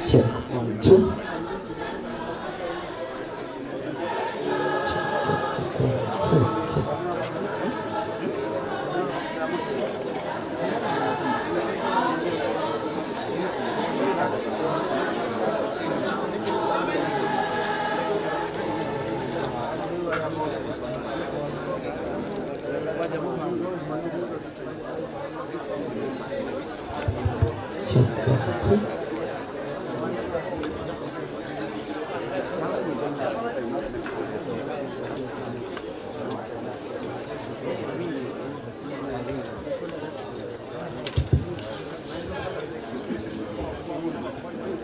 Check one two. Check, check, check, one, two, check. Check one, two.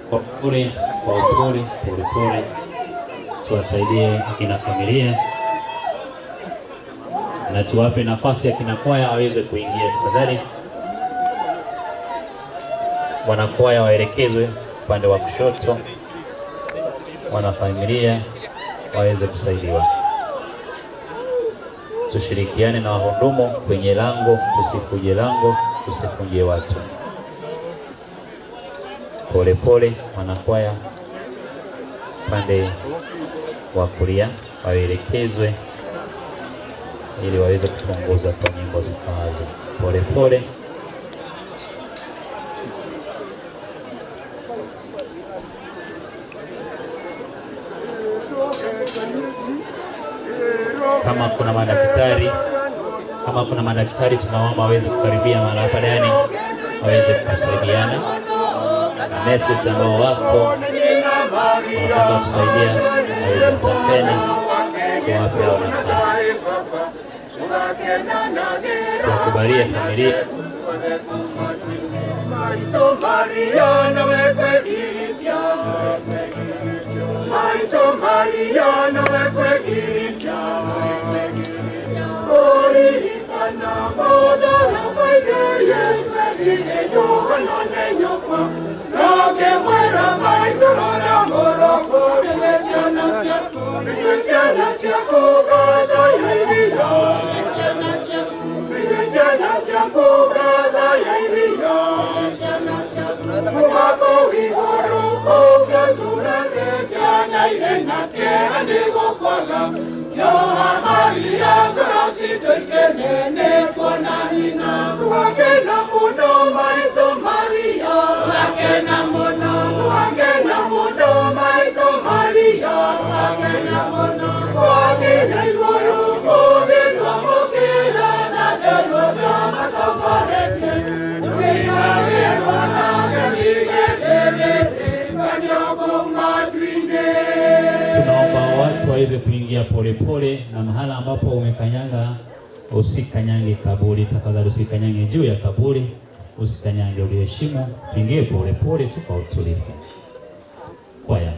Kwa upole, kwa upole, polepole, tuwasaidie akina familia na tuwape nafasi akina kwaya aweze kuingia tafadhali. Wanakwaya waelekezwe upande wa kushoto, wanafamilia waweze kusaidiwa. Tushirikiane na wahudumu kwenye lango, tusikuje lango, tusifungie watu. Polepole wanakwaya upande wa kulia waelekezwe ili waweze kutongoza kwa nyimbo zifaazo. Polepole. Kama kuna madaktari, kama kuna madaktari tunaomba waweze kukaribia mahali hapa ndani waweze kusaidiana. Na nurses ambao wako wanataka kusaidia waweze, asanteni, tuwape hao nafasi, tuwakubalie familia. Tunaomba watu waweze kuingia polepole, na mahala ambapo umekanyaga usikanyange kaburi tafadhali, usikanyange juu ya kaburi, usikanyange, uliheshimu. Tuingie polepole tu kwa utulivu. Kwaya.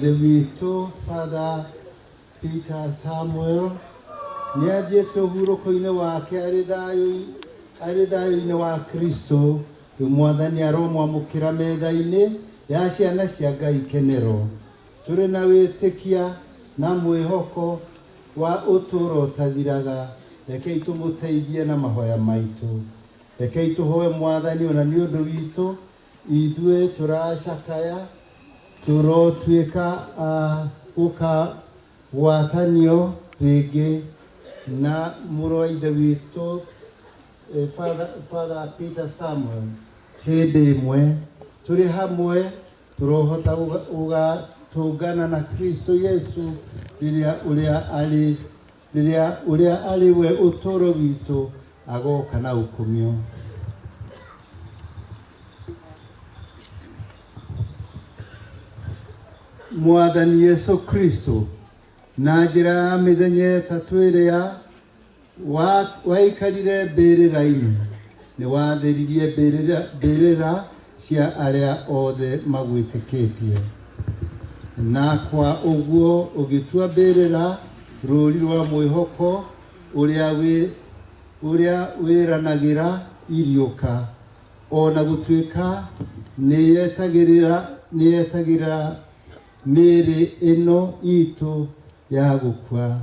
Ithe witũ Father Peter Samuel nĩ athiĩte ũhurũko-inĩ wake arĩ thayũ-inĩ wa Kristo. Rĩu Mwathani aromwamũkĩra metha-inĩ ya ciana cia Ngai kenero. Tũrĩ na wĩtĩkia na mwĩhoko wa ũtũũro ũtathiraga. Rekei tũmũteithie na mahoya maitũ. Rekei tũhoe Mwathani ona nĩ ũndũ witũ ithuĩ tũracakaya tũrotuĩka a gũkagwatanio rĩngĩ na mũrũ wa ithe witũ Father Peter Samuel hĩndĩ ĩmwe tũrĩ hamwe tũrohota gũgatũngana na Kristo Yesu rĩrĩa ũrĩa arĩ we ũtũũro witũ agoka na ũkumio. Mwathani Yesu Kristo na njĩra ya mĩthenya ĩtatũ ĩrĩa waikarire mbĩrĩra-inĩ nĩ watheririe mbĩrĩra cia arĩa othe magwĩtĩkĩtie, na kwa ũguo ũgĩtua mbĩrĩra rũũri rwa mwĩhoko ũrĩa wĩranagĩra iriũka, ona gũtuĩka nĩyetagĩrĩra mĩĩrĩ ĩno itũ ya gũkua.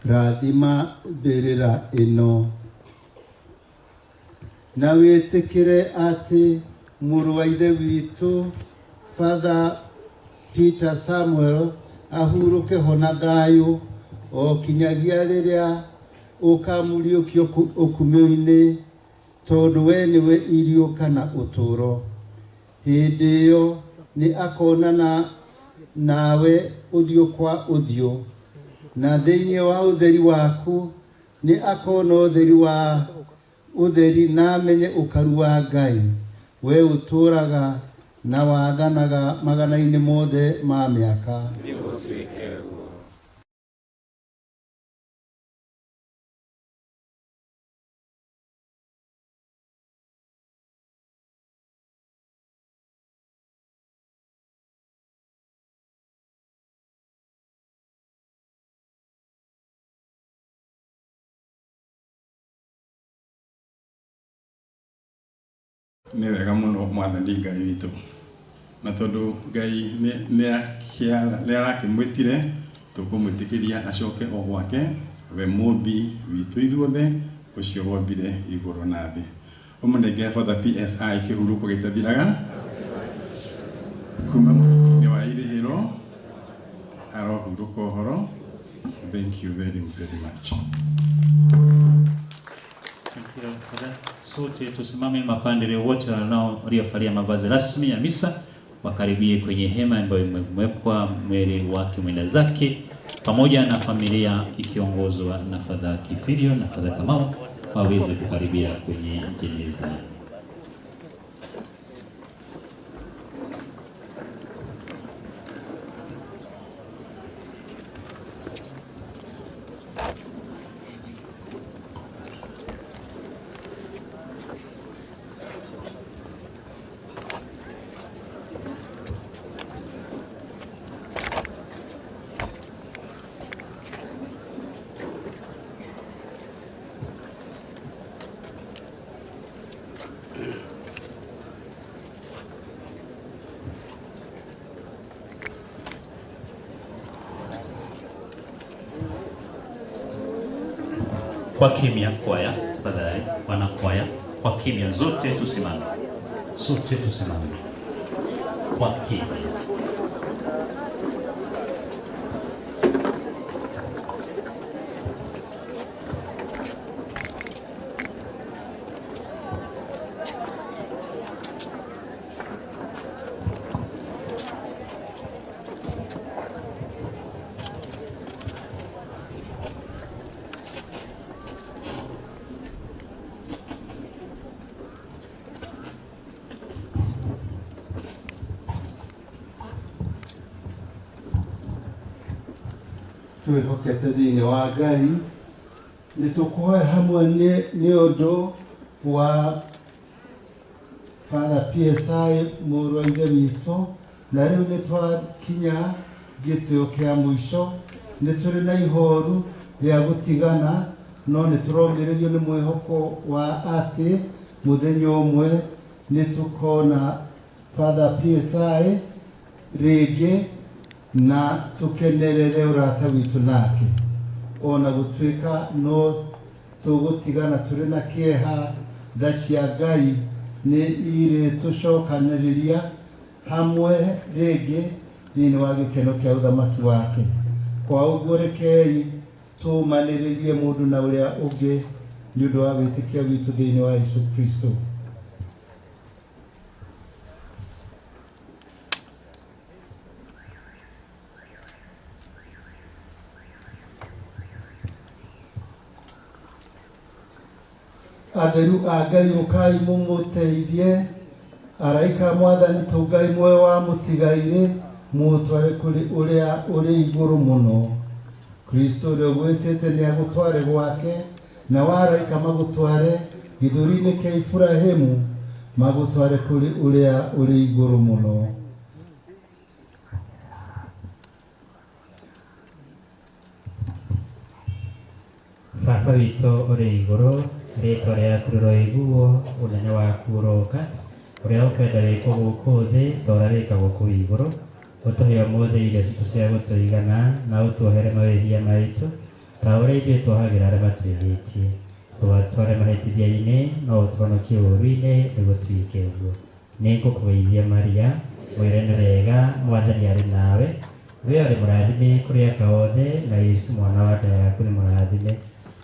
Rathima mbĩrĩra ĩno na wĩtĩkĩre atĩ mũrũ wa ithe witũ Father Peter Samuel ahurũke ho na thayũ o kinyagia rĩrĩa ũkamũriũkio ũkumio-inĩ, tondũ we nĩwe iriũka na ũtũũro. Hĩndĩ ĩyo nĩ akonana nawe ũthiũ kwa ũthiũ, na thĩinĩ wa ũtheri waku nĩ akona ũtheri wa ũtheri na amenye ũkaru wa Ngai, we ũtũũraga na wathanaga magana-inĩ mothe ma mĩaka. Nĩ wega mũno Mwathani Ngai witũ, na tondũ Ngai nĩ arakĩmwĩtire tũkũmwĩtĩkĩria acoke o gwake, we mũmbi witũ ithuothe ũcio wombire igũrũ na thĩ. Ũmũnengere Father PSI kĩhurũko gĩtathiraga kuma mũtĩ wa irĩhĩro, arohurũka ũhoro. Thank you very, very much. Thank you, Father. Sote tusimame, mapadri wote waliovalia mavazi rasmi ya misa wakaribie kwenye hema ambayo imewekwa mwili wake mwenda zake pamoja na familia ikiongozwa na Father Kifirio na Father Kamau waweze kukaribia kwenye jeneza. Kwa kimya kwaya, tafadhali wana kwaya, kwa kimya zote tusimame. Sote tusimame. Kwa kimya. Twĩhokete thĩinĩ wa Ngai nĩ tũkũhoya hamwe nĩ ũndũ wa Father PSI mũrũ wa ithe witũ Na rĩu nĩ twakinya gĩtĩo kĩa mũico, nĩ tũrĩ na ihoru rĩa gũtigana, no nĩ tũromĩrĩrio nĩ mwĩhoko wa atĩ mũthenya ũmwe nĩ tũkona Father PSI rĩngĩ na tũkenerere ũrata witũ nake. Ona gũtuĩka no tũgũtigana tũrĩ na kĩeha, tha cia Ngai nĩ irĩ tũcokanĩrĩria hamwe rĩngĩ thĩinĩ wa gĩkeno kĩa ũthamaki wake. Kwa ũguo rekei tũmanĩrĩrie mũndũ na ũrĩa ũngĩ nĩ ũndũ wa wĩtĩkio witũ thĩinĩ wa Yesu Kristo. Atheru a Ngai ũkai mũmũteithie, araika a Mwathani tũngai muoyo wa mũtigairĩ mũũtware kũrĩ ũrĩa ũrĩ igũrũ mũno. Kristo ũrĩa ũgwĩtĩte nĩ agũtware gwake, na wa araika magũtware gĩthũri-inĩ kĩa Iburahĩmu, magũtware kũrĩ ũrĩa ũrĩ igũrũ mũno. Baba witũ ũrĩ igũrũ, rĩtwa rĩaku rĩroiguo, ũnene waku ũroka, ũrĩa ũkwenda wĩkwo gũkũ thĩ ta ũrĩa wĩkagwo kũu igũrũ. Ũtũhe ũmũthĩ irio citũ cia gũtũigana, na ũtuohere mawĩhia maitũ ta ũrĩa ithuĩ tuohagĩra arĩa matwĩhĩtie. Ndũgatware mahĩtithia-inĩ, no ũtũhonokie ũũru-inĩ, nĩguo twĩke ũguo. Nĩ ngũkũgeithia Maria, mwĩre nĩ wega, Mwathani arĩ nawe. We ũrĩ mũrathime kũrĩ aka othe, na Yesu mwana wa nda yaku nĩ mũrathime.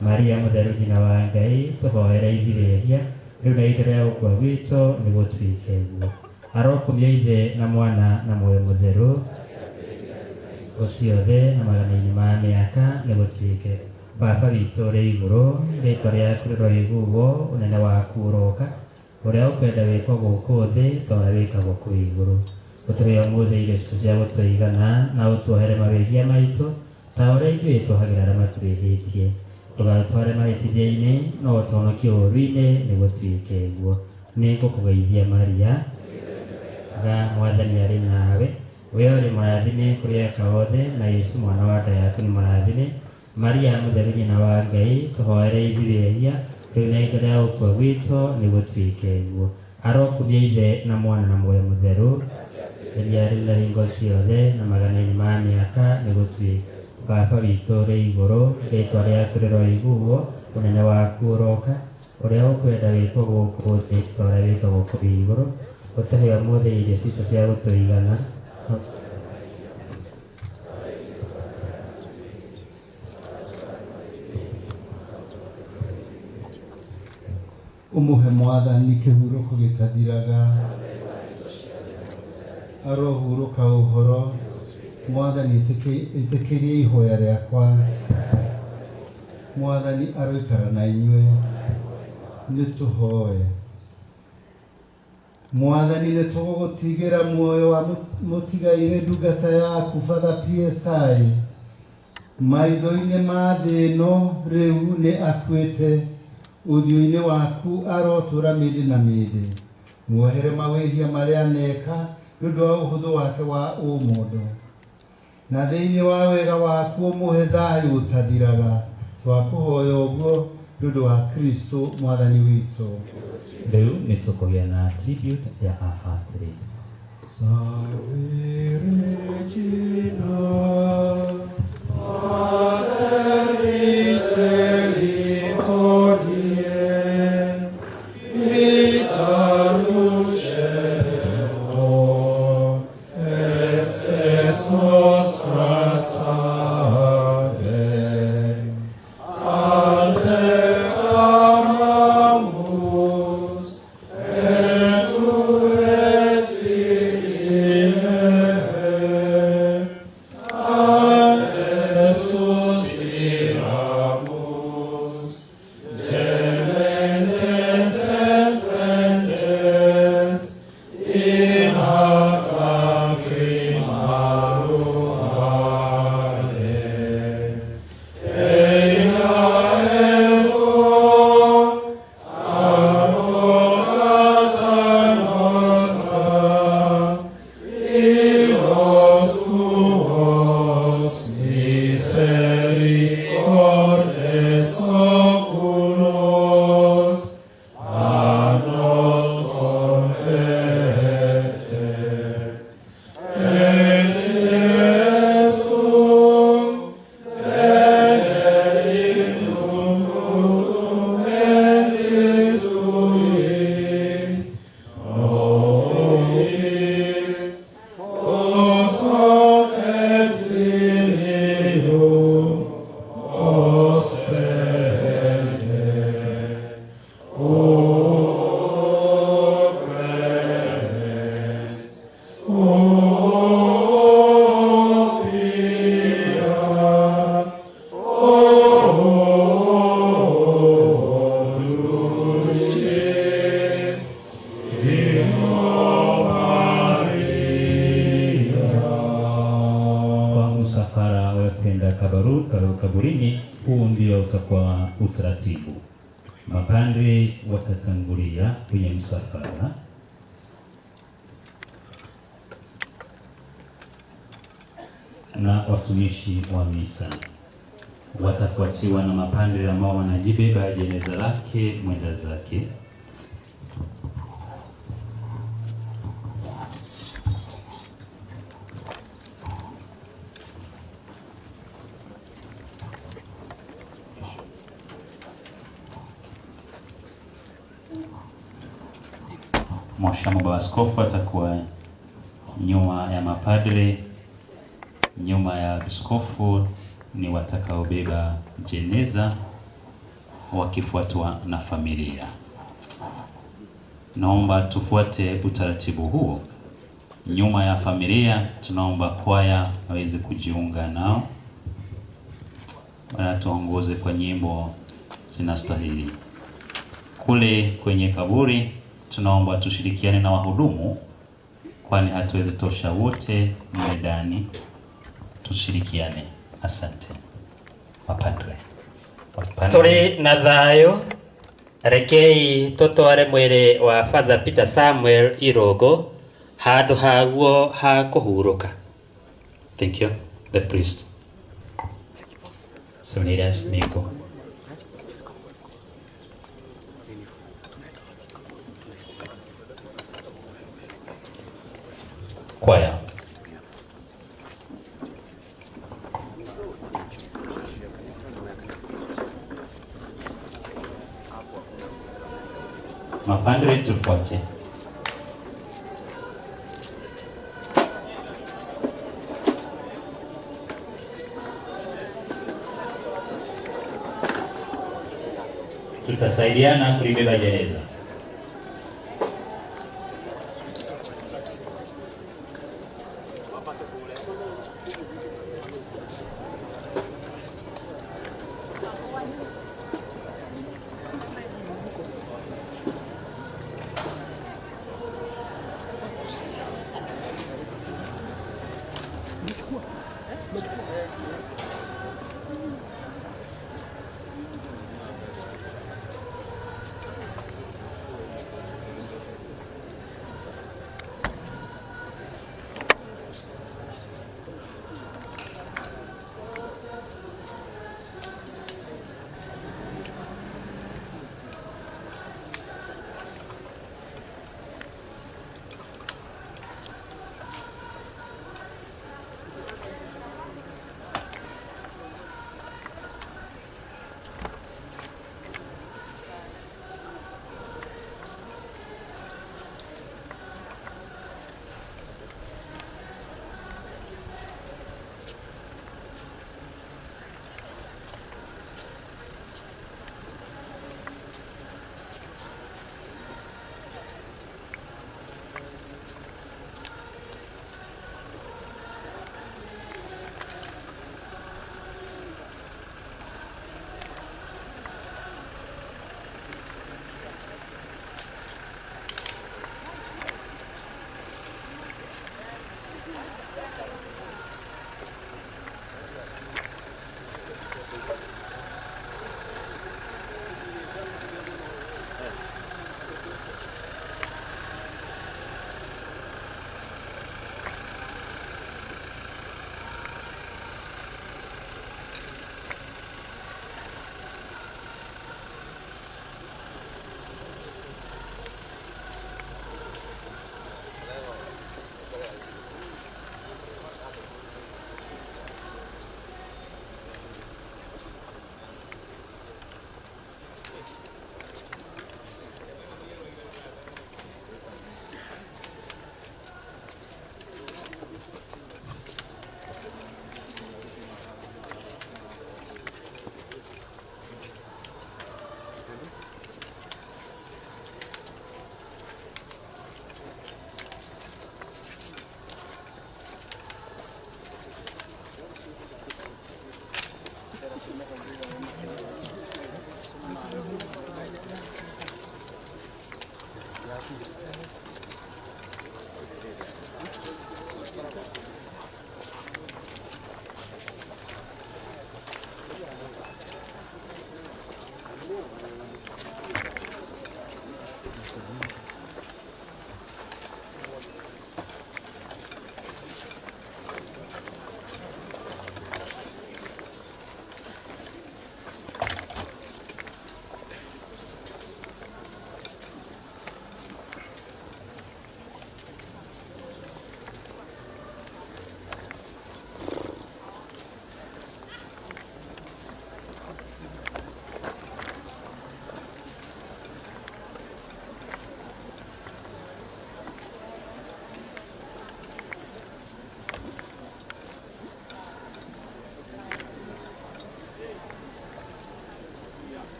Maria mũtheru nyina wa Ngai, tũhoere ithuĩ ehia, rĩu na ihinda rĩa gũkua gwitũ, nĩguo twĩke ũguo. Arokumio Ithe na Mwana na Muoyo Mũtheru, ciothe na magana-inĩ ma mĩaka, nĩguo twĩke. Baba witũ ũrĩ igũrũ, rĩtwa rĩaku rĩroiguo, ũnene waku ũroka, ũrĩa ũkwenda wĩkwo gũkũ thĩ ta ũrĩa wĩkagwo kũu igũrũ. Ũtũhe ũmũthĩ irio citũ cia gũtũigana, na ũtuohere mawĩhia maitũ ta ũrĩa ithuĩ tuohagĩra arĩa matwĩhĩtie. Ndũgatware mahĩtithia-inĩ, no ũtũhonokie ũũru-inĩ, nĩguo twĩke ũguo. Nĩ ngũkũgeithia Maria, ga Mwathani arĩ nawe. We ũrĩ mũrathime kũrĩ aka othe, na Yesu mwana wa nda yaku nĩ mũrathime. Maria mũtheru nyina wa Ngai, tũhoere ithuĩ ehia, rĩu na ihinda rĩa gũkua gwitũ, nĩguo twĩke ũguo. Arokumio Ithe na Mwana na Muoyo Mũtheru, rĩrĩa rĩu na hingo ciothe na magana-inĩ ma mĩaka, nĩguo twĩke. Baba witũ ũrĩ igũrũ, rĩtwa rĩaku rĩroiguo, ũnene waku ũroka, ũrĩa ũkwenda wĩkwo gũkũ thĩ ta ũrĩa wĩkagwo kũu igũrũ. Ũtũhe ũmũthĩ irio citũ cia gũtũigana. Ũmũhe Mwathani kĩhurũko gĩtathiraga, arohurũka ũhoro. Mwathani ĩtĩkĩria ihoya rĩakwa. Mwathani aroikara na inyuĩ. Nĩ tũhoe. Mwathani nĩ tũgũgũtigĩra muoyo wa mũtigairĩ ndungata yaku Father PSI. Maitho-inĩ ma thĩ ĩno rĩu nĩ akuĩte, ũthiũ-inĩ waku arotũra mĩndĩ na mĩndĩ. Muohere mawĩhia marĩa aneka nĩ ũndũ wa ũhũthũ wake wa ũmũndũ. Na thĩinĩ wa wega waku ũmũhe thayũ ũtathiraga. Twakũhoya ũguo nĩ ũndũ wa Kristo Mwathani witũ. Rĩu nĩ tũkũgĩa na tribute ya abatĩrĩ. Salve Regina, Mater misericordiae, vita dulcedo, et spes nostra salve. A te clamamus, exules filii Evae, ad te suspiramus, makaburini, huu ndio utakuwa utaratibu. Mapadri watatangulia kwenye msafara. Na watumishi wa misa watafuatiwa na mapadri ambao wanajibeba jeneza lake mwenda zake. Mwashamu Baba Askofu atakuwa nyuma ya mapadre, nyuma ya askofu ni watakaobeba jeneza wakifuatwa na familia. Naomba tufuate utaratibu huo. Nyuma ya familia tunaomba kwaya waweze kujiunga nao, wanatuongoze kwa nyimbo zinastahili. Kule kwenye kaburi tunaomba tushirikiane na wahudumu, kwani hatuwezi tosha wote mle ndani. Tushirikiane. Asante mapadre. Turi na thayo, rekei tutware mwiri wa Father Peter Samuel Irogo handu haguo ha kuhuruka. Thank you. The priest. Seminarians Nico. Choir. Mapadre tufuate. Tutasaidiana kulibeba jeneza.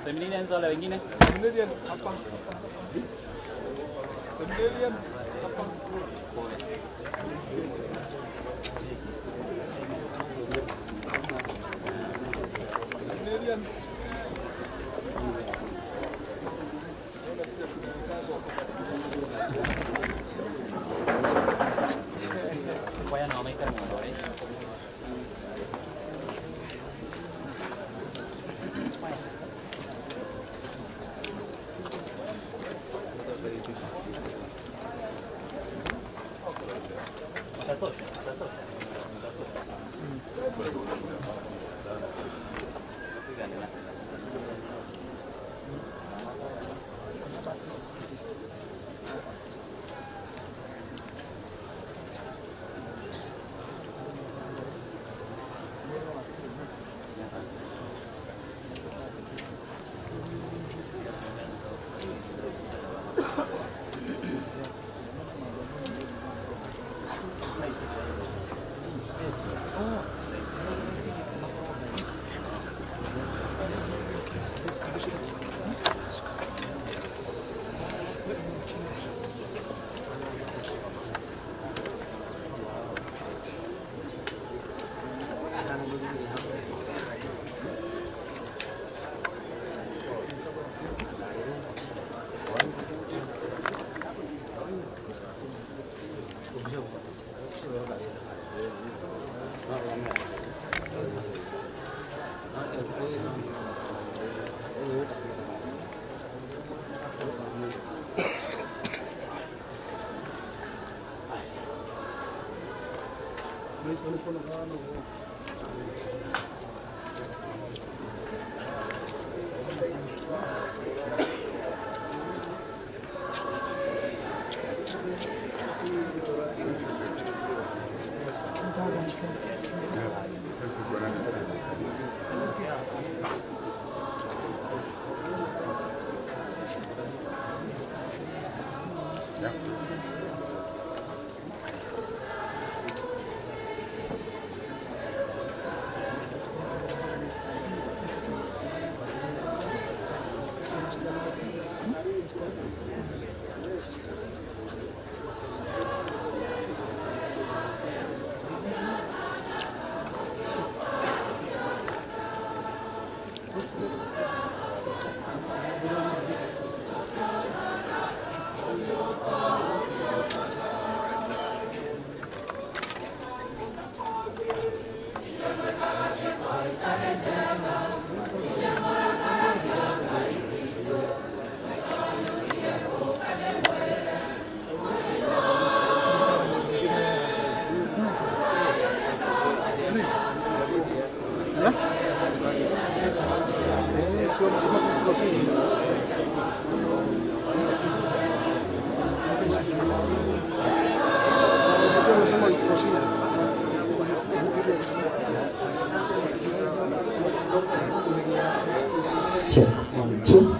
Seminarians wale wengine? Seminarian hapa. Seminarian hapa. Seminarian. Kwaya na wamaikara mwandore. Check 1 2.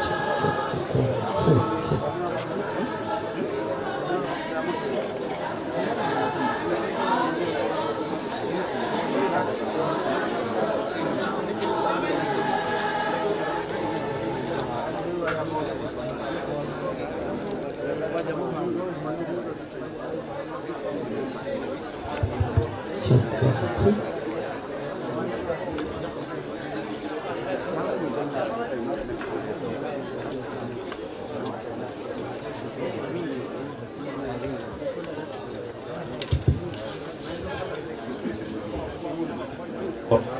Check check check 1 2 check. Check 1 2.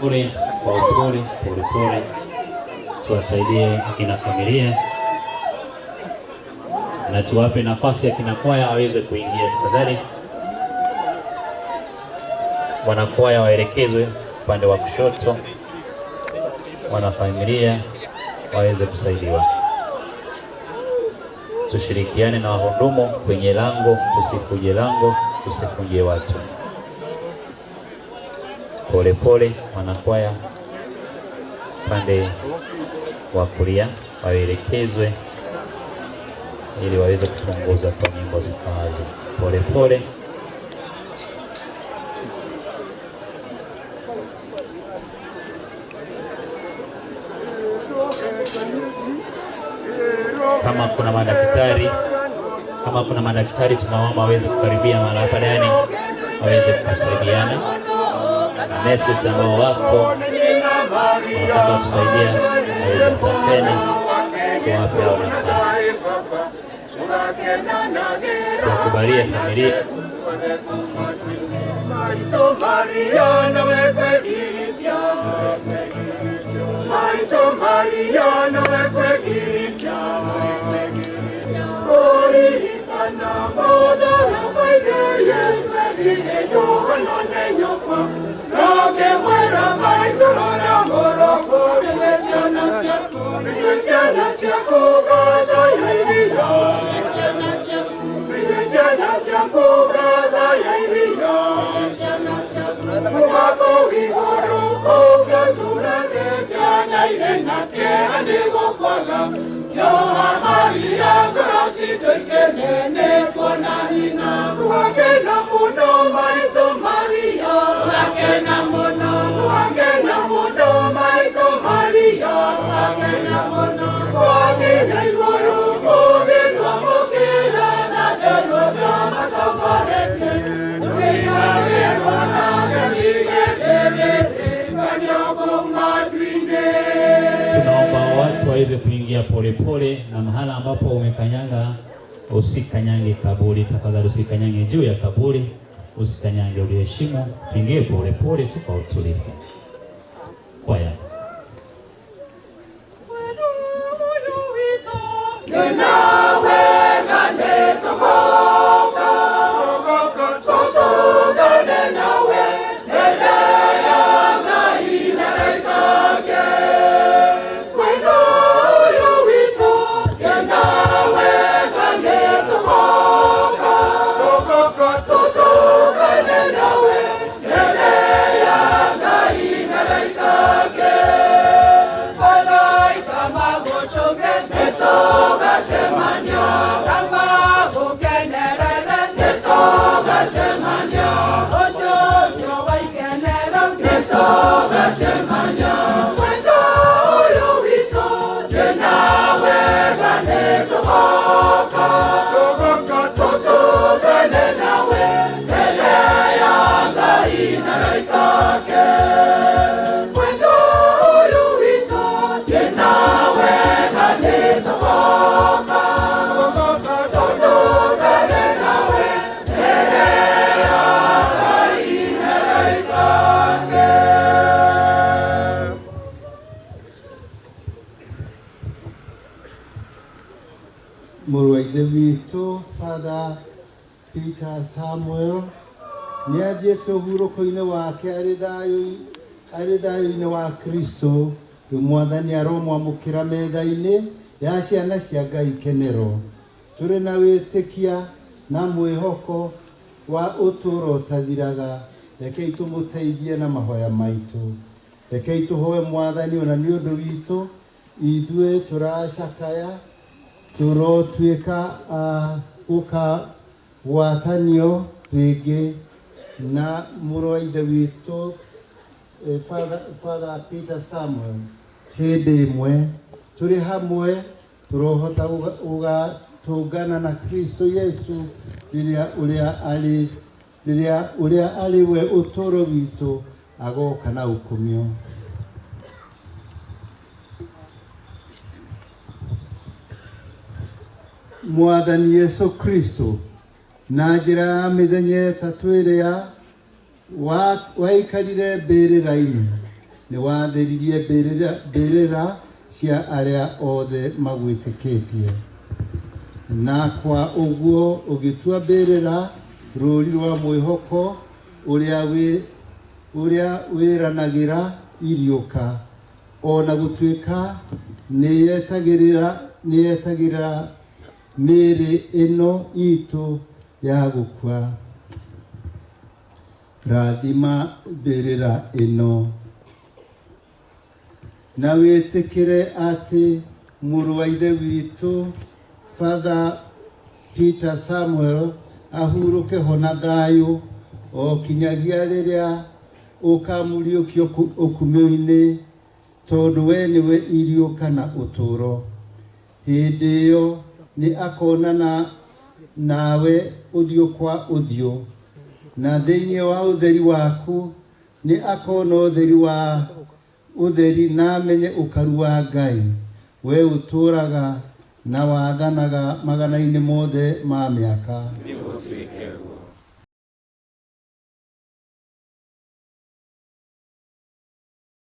Pole kwa upole, polepole, tuwasaidie akina familia na tuwape nafasi ya kina kwaya aweze kuingia tafadhali. Wanakwaya waelekezwe upande wa kushoto, wanafamilia waweze kusaidiwa. Tushirikiane na wahudumu kwenye lango, tusikuje lango, tusikuje watu. Polepole wanakwaya upande wa kulia waelekezwe ili waweze kupunguza kwa nyimbo zifaazo. Polepole. Kama kuna madaktari, kama kuna madaktari tunaomba waweze kukaribia mahala hapa ndani waweze kusaidiana na nurses ambao wako wanataka kutusaidia waweze. Asanteni, tuwape hao nafasi, tuwakubalie familia. Tunaomba watu waweze kuingia polepole, na mahala ambapo umekanyaga usikanyange kaburi tafadhali, usikanyange juu ya kaburi, usikanyange, uliheshimu. Tuingie polepole tu kwa utulivu. Kwaya. Mũrũ wa Ithe witũ Father Peter Samuel nĩ athiĩte ũhurũko-inĩ wake arĩ thayũ-inĩ wa Kristo. Rĩu Mwathani aromwamũkĩra metha-inĩ ya ciana cia Ngai kenero. Tũrĩ na wĩtĩkia na mwĩhoko wa ũtũũro ũtathiraga. Rekei tũmũteithie na mahoya maitũ. Rekei tũhoe Mwathani ona nĩ ũndũ witũ ithuĩ tũracakaya tũrotuĩka a gũkagwatanio rĩngĩ na mũrũ wa Ithe witũ Father Peter Samuel hĩndĩ ĩmwe tũrĩ hamwe tũrohota gũgatũngana na Kristo Yesu rĩrĩa ũrĩa arĩ we ũtũũro witũ agoka na ũkumio. Mwathani Yesu Kristo na njĩra ya mĩthenya ĩtatũ ĩrĩa waikarire mbĩrĩra-inĩ nĩ watheririe mbĩrĩra cia arĩa othe magwĩtĩkĩtie. Na kwa ũguo ũgĩtua mbĩrĩra rũũri rwa mwĩhoko ũrĩa wĩ ũrĩa wĩranagĩra iriũka ona gũtuĩka nĩyetagĩrĩra nĩyetagĩrĩra mĩĩrĩ ĩno itũ ya gũkua. Rathima mbĩrĩra ĩno na wĩtĩkĩre atĩ mũrũ wa ithe witũ Father Peter Samuel ahurũke ho na thayũ o kinyagia rĩrĩa ũkamũriũkio ũkumio-inĩ, tondũ we nĩwe iriũka na ũtũũro. Hĩndĩ ĩyo nĩ akonana nawe ũthiũ kwa ũthiũ, na thĩinĩ wa ũtheri waku nĩ akona ũtheri wa ũtheri na amenye ũkaru wa Ngai, we ũtũũraga na wathanaga magana-inĩ mothe ma mĩaka.